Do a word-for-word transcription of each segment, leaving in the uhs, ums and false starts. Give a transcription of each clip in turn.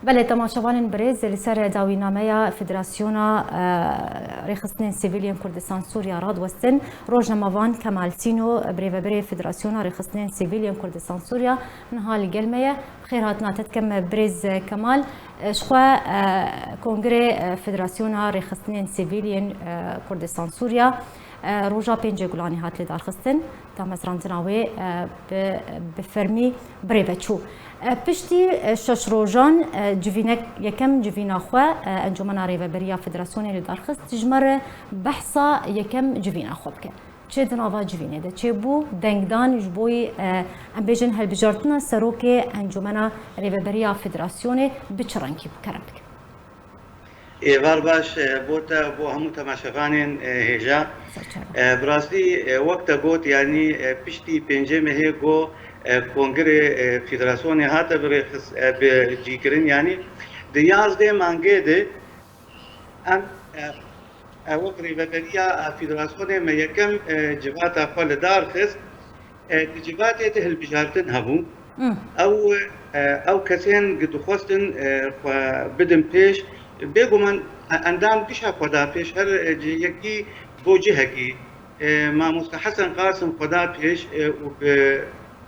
Belê, temaşevanên birêz, li ser dawînameya Federasyona, e, Rêxistinên Sivîl yên Kurdistan Sûriya radiwestin, rojnamevan Kemal Sîno, birêveberê Federasyona Rêxistinên Sivîl yên Kurdistan Sûriya, niha li gel me ye. Xêr hatina te dikim, birêz Kemal. E, ji xwe, e, Kongrê, e, Federasyona Rêxistinên Sivîl yên, e, Kurdistan Sûriya, e, roja pêncê Gulanê hat lidarxistin. Damezrandina wê, e, bi, bi fermî bi rê ve çû. E, piştî, e, şeş rojan, e, civînek, yekem civîna xwe, e, Encûmena Rêveberiya Federasyonê li dar xist, ji me re behsa yekem civîna xwe bike. Çi di nava civînê de çêbû, dengdan ji bo, e, em bêjin hilbijartina serokê Encûmena Rêveberiya Federasyonê bi çi rengî bû? Kerem bikin. Êvar baş, e, bo te û bo hemû temaşevanên, e, hêja. Ser çavan. E, bi rastî, e, wek te got, yanî, e, piştî pêncê mehê go, e, Kongrê, e, Federasyonê hate bi rêxis-, e, bi cîkirin, yanî di yazdê mangê de em, e, e, wek rêveberiya, e, Federasyonê me yekem, e, civata xwe li dar xist. E, di civatê de hilbijartin hebû. Hmm. Ew, e, ew kesên ku dixwestin, e, xwe bidin pêş, bêguman, e, endam gişa xwe da pêş, her, e, ci-, yekî bo cihekî. E, Mamoste Hesen Qasim xwe da pêş, e, û bi,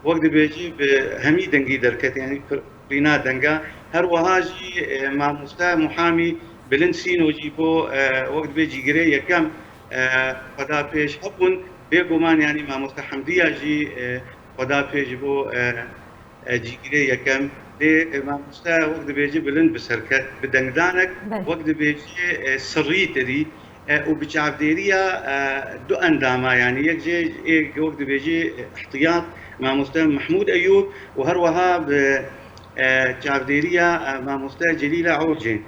wek dibêjî, bi hemî dengî derket, yanî pir-, rîna denga. Her wiha jî, e, Mamoste Muhamî Bilind Sîno jî bo, e, wek dibê cîgirê yekem, e, xwe da pêş hebûn. Bêguman, yanî Mamoste Hemdiya jî, e, xwe da pêş ji bo, e, e, cîgirê yekem. Lê, e, mamoste wek dibêjî bilind bi ser ket, bi dengdanek, Belê. wek dibêjî, e, sirrî tirî, e, û bi çavdêriya, e, du endama, yanî yek jê ê wek dibêjî, e, ihtiyat, mamoste Mehmûd Eyûb û her wiha bi, e, çavdêriya, e, mamoste Celîla Orcên.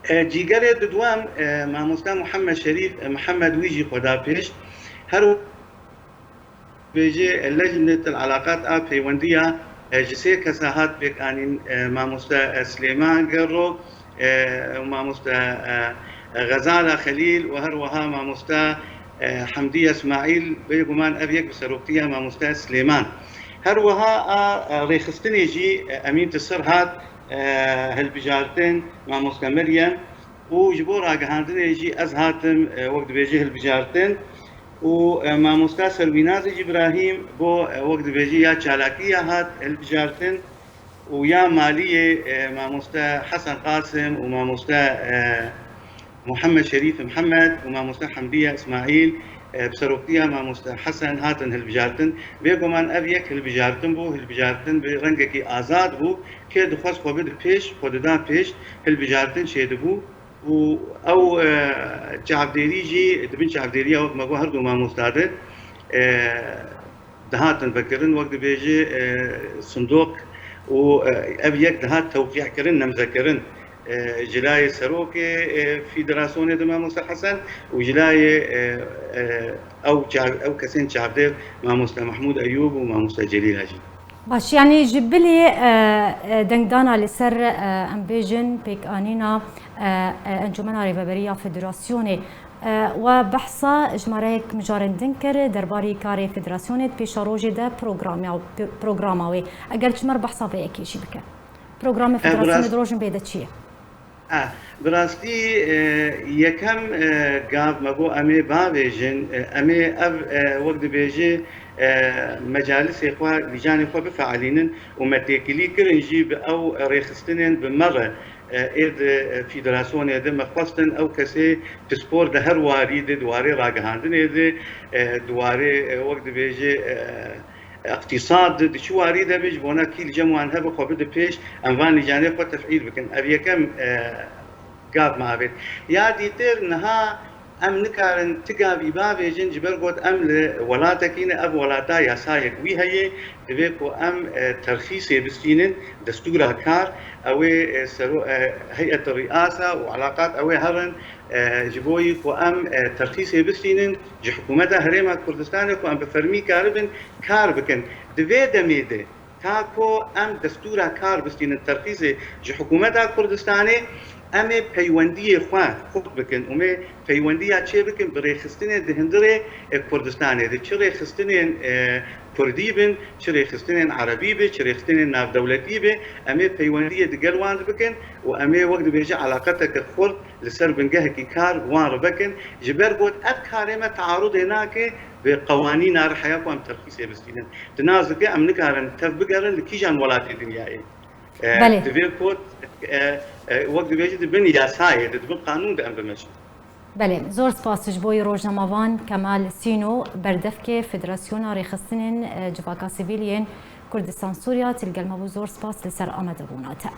E, cîgerê diduwem, e, mamoste Muhammed Şerîf, e, Mihemed wî jî xwe da pêş. Her bêjê Lejnetul Elaqat a peywendiya, e, ji sê kesa hat pêkanîn, e, mamoste, e, Silêman Gerro, e, mamoste, e, e, Xezala Xelîl û her wiha mamoste, e, Hemdiye Îsmaîl, bêguman ev yek bi seroktiya mamoste Silêman. Her wiha a, e, rêxistinê jî, e, Emîn Tisir hat, e, hilbijartin, mamoste Meryem, û ji bo ragihandinê jî ez hatim, e, wek dibêjî hilbijartin û, e, mamosta Serwînaz Îbrahîm bo, e, wek dibêjî ya çalakiya hat hilbijartin û ya maliyê, e, mamosta Hesen Qasim û mamosta, e, Muhammed Şerîf Mihemed û mamosta Hemdiye Îsmaîl, e, bi seroktiya mamosta Hesen hatin hilbijartin. Bêguman ev yek hilbijartin bû, hilbijartin bi rengekî azad bû. Kê dixwest xwe bide pêş, xwe dida pêş, hilbijartin çêdibû. Û ew, e, çavdêrî jî, di bin çavdêriya wek me got her du mamosta de, e, dihatin vekirin, wek dibêje, e, sindoq û, e, ev yek dihat tewqî'kirin, nemzekirin. E, ji layê serokê, e, federasyonê de mamoste Hesen û ji layê, e, e, ew çav-, ew kesên çavdêr mamoste Mehmûd Eyûb û mamoste Celîla jî. Baş, yanî ji bilî, e, e, dengdana li ser, e, em bêjin pêkanîna, e, e, Encûmena Rêveberiya Federasyonê, e, we behsa jimareyek mijarên din kir derbarî karê federasyonê di pêşerojê de programa, programa wê. Eger çimer behsa vê yekê jî bike. Programa E, federasyonê biraz- di rojin bê de çi ye? A, bi rastî, e, yekem, e, gav me got em ê bavêjin, e, em ê ev, e, wek dibêje, e, mecalisê xwe, lîcanê xwe bifeelînin û me têkilî kirin jî bi ew rêxistinên bi me re, e, ê di, e, federasyonê de me xwestin ew kesê pispor di her warî de, di warê ragihandinê de, e, di warê, e, wek dibêje, e, Îqtîsad di çi warî de be, ji bona kî li cem wan hebe xwe bide pêş, em van lîcanê xwe tefîl bikin. Ev yekem, e, gav me avêt. Ya dîtir niha em nikarin ti gavî bavêjin, ji ber got em li welatekî ne, ev welata yasayek wî heye, divê ku em, e, terxîsê bistînin, destûra kar, ew ê, e, sero-, e, heyet rîasa û elaqat ew ê herin, e, ji bo yî ku em, e, terxîsê bistînin, ji hikûmeta Herêma Kurdistanê ku em bi fermî karibin kar bikin. Di vê demê de, ta ku em destûra kar bistînin terxîsê ji hikûmeta Kurdistanê, em ê peywendiyê xwe xurt bikin û em ê peywendiya çê bikin bi rêxistinên di hundirê, e, Kurdistanê de. Çi rêxistinên, e, Kurdî bin, çi rêxistinên erebî be, çi rêxistinên navdewletî be, em ê peywendiyê digel wan bikin û em ê wek dibêje eleqeteke xurt li ser bingehekî kar bi wan re vekin. Ji ber got ev karê me tearudê nake bi qewanîna re heya ku em terxîsê bistînin. Di nas dike em nikarin tev bigerin li kîjan welatê dinyayê. E, Belê. Divê ku, e, e, wek dibêje di bin yasayê de, di bin qanûn de em bimeşin. Belê, zor spas ji bo rojnamevan Kemal Sîno, berdevkê Federasyona Rêxistinên, e, Civaka Sivîl yên Kurdistan Sûriya, tu li gel me bû, zor spas li ser amadebûna te.